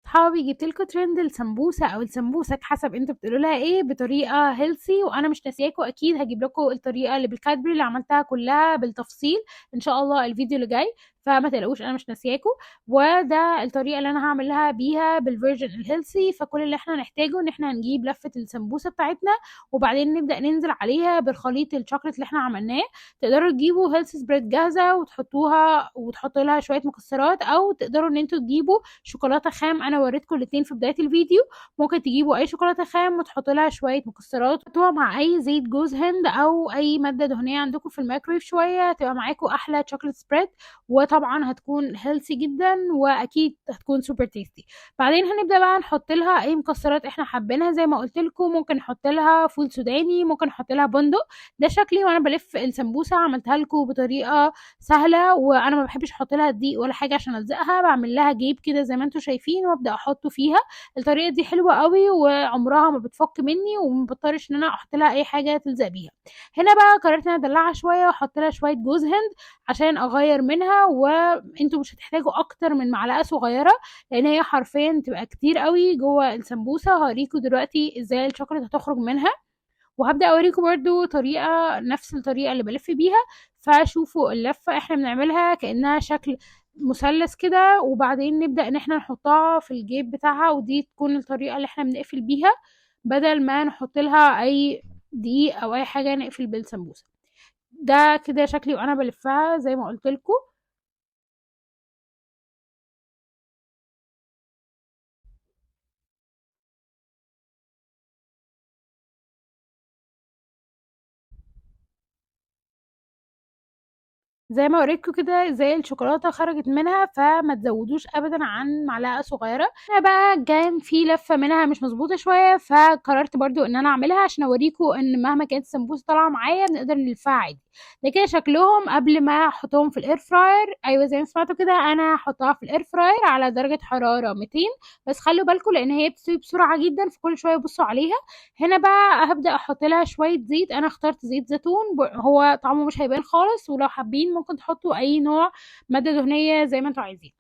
صحابي جبت لكم ترند السمبوسه او السمبوسك حسب انتوا بتقولوا لها ايه بطريقة healthy، وانا مش ناسياكم اكيد هجيب لكم الطريقة اللي بالكادبري اللي عملتها كلها بالتفصيل ان شاء الله الفيديو اللي جاي، فما تقلقوش انا مش ناسياكم. وده الطريقة اللي انا هعملها بيها بال version ال healthy. فكل اللي احنا نحتاجه ان احنا هنجيب لفه السمبوسه بتاعتنا وبعدين نبدا ننزل عليها بالخليط الشوكليت اللي احنا عملناه. تقدروا تجيبوا healthy spread جاهزة وتحطوها وتحطوا لها شوية مكسرات، او تقدروا ان انتوا تجيبوا شوكولاتة خام، انا وريتكم الاتنين في بداية الفيديو. ممكن تجيبوا اي شوكولاتة خام وتحطوا لها شوية مكسرات، تحطوها مع اي زيت جوز هند او اي مادة دهنية عندكم في الميكرويف شوية، تبقى معاكم احلى chocolate spread، وطبعا هتكون healthy جدا واكيد هتكون super tasty. بعدين هنبدا بقى نحط لها اي مكسرات احنا حابينها، زي ما قلت لكم ممكن نحط لها فول سوداني، ممكن نحط لها بندق. ده شكلي وانا بلف السمبوسه، عملتها لكم بطريقة سهلة، وانا ما بحبش احط لها دقيق ولا حاجة عشان الزقها، بعمل لها جيب كده زي ما انتم شايفين وابدا احطه فيها. الطريقة دي حلوة قوي وعمرها ما بتفك مني وما بضطرش ان انا احط لها اي حاجة تلزق بيها. هنا بقى قررت ان انا ادلعها شوية واحط لها شوية جوز هند عشان اغير منها، وانتوا مش هتحتاجوا اكتر من معلقه صغيرة لان هي حرفيا تبقى كتير قوي جوه السمبوسه. هوريكم دلوقتي ازاي الشوكولاتة هتخرج منها، وهبدا اوريكم برده طريقه نفس الطريقة اللي بلف بيها. فشوفوا اللفة احنا بنعملها كانها شكل مثلث كده، وبعدين نبدا ان احنا نحطها في الجيب بتاعها، ودي تكون الطريقة اللي احنا بنقفل بيها بدل ما نحط لها اي دقيق او اي حاجة نقفل بالسمبوسه. ده كده شكلي وانا بلفها زي ما قلت لكم. زي ما وريتكم كده زي الشوكولاتة خرجت منها، فما تزودوش ابدا عن معلقه صغيرة. انا بقى كان في لفه منها مش مظبوطة شوية، فقررت برضو ان انا اعملها عشان اوريكم ان مهما كانت السمبوسه طالعه معايا بنقدر نلفها عادي. ده كده شكلهم قبل ما احطهم في ال air fryer. ايوه زي ما سمعتوا كده انا هحطها في ال air fryer على درجه حرارة 200، بس خلوا بالكم لان هي بتستوي بسرعة جدا، فكل شوية بصوا عليها. هنا بقى هبدا احط لها شوية زيت، انا اخترت زيت زيتون، هو طعمه مش هيبان خالص، ولو حابين ممكن تحطوا اي نوع مادة دهنية زي ما انتوا عايزين.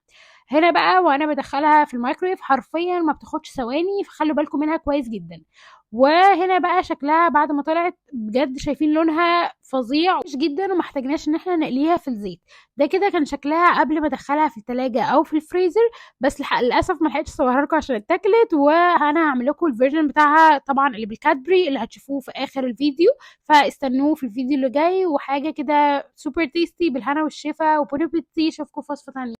هنا بقى وانا بدخلها في الميكرويف حرفيا ما بتاخدش ثواني، فخلوا بالكم منها كويس جدا. وهنا بقى شكلها بعد ما طلعت بجد شايفين لونها فظيع جدا، وما احتاجناش ان احنا نقليها في الزيت. ده كده كان شكلها قبل ما ادخلها في التلاجة او في الفريزر، بس للاسف ما لحقتش اصورها لكم عشان اتاكلت. وانا هعمل لكم ال version بتاعها طبعا اللي بالكادبري اللي هتشوفوه في اخر الفيديو، فاستنوه في الفيديو اللي جاي. وحاجه كده super tasty بالهنا والشفا و bon appétit. اشوفكم في وصفه ثانية.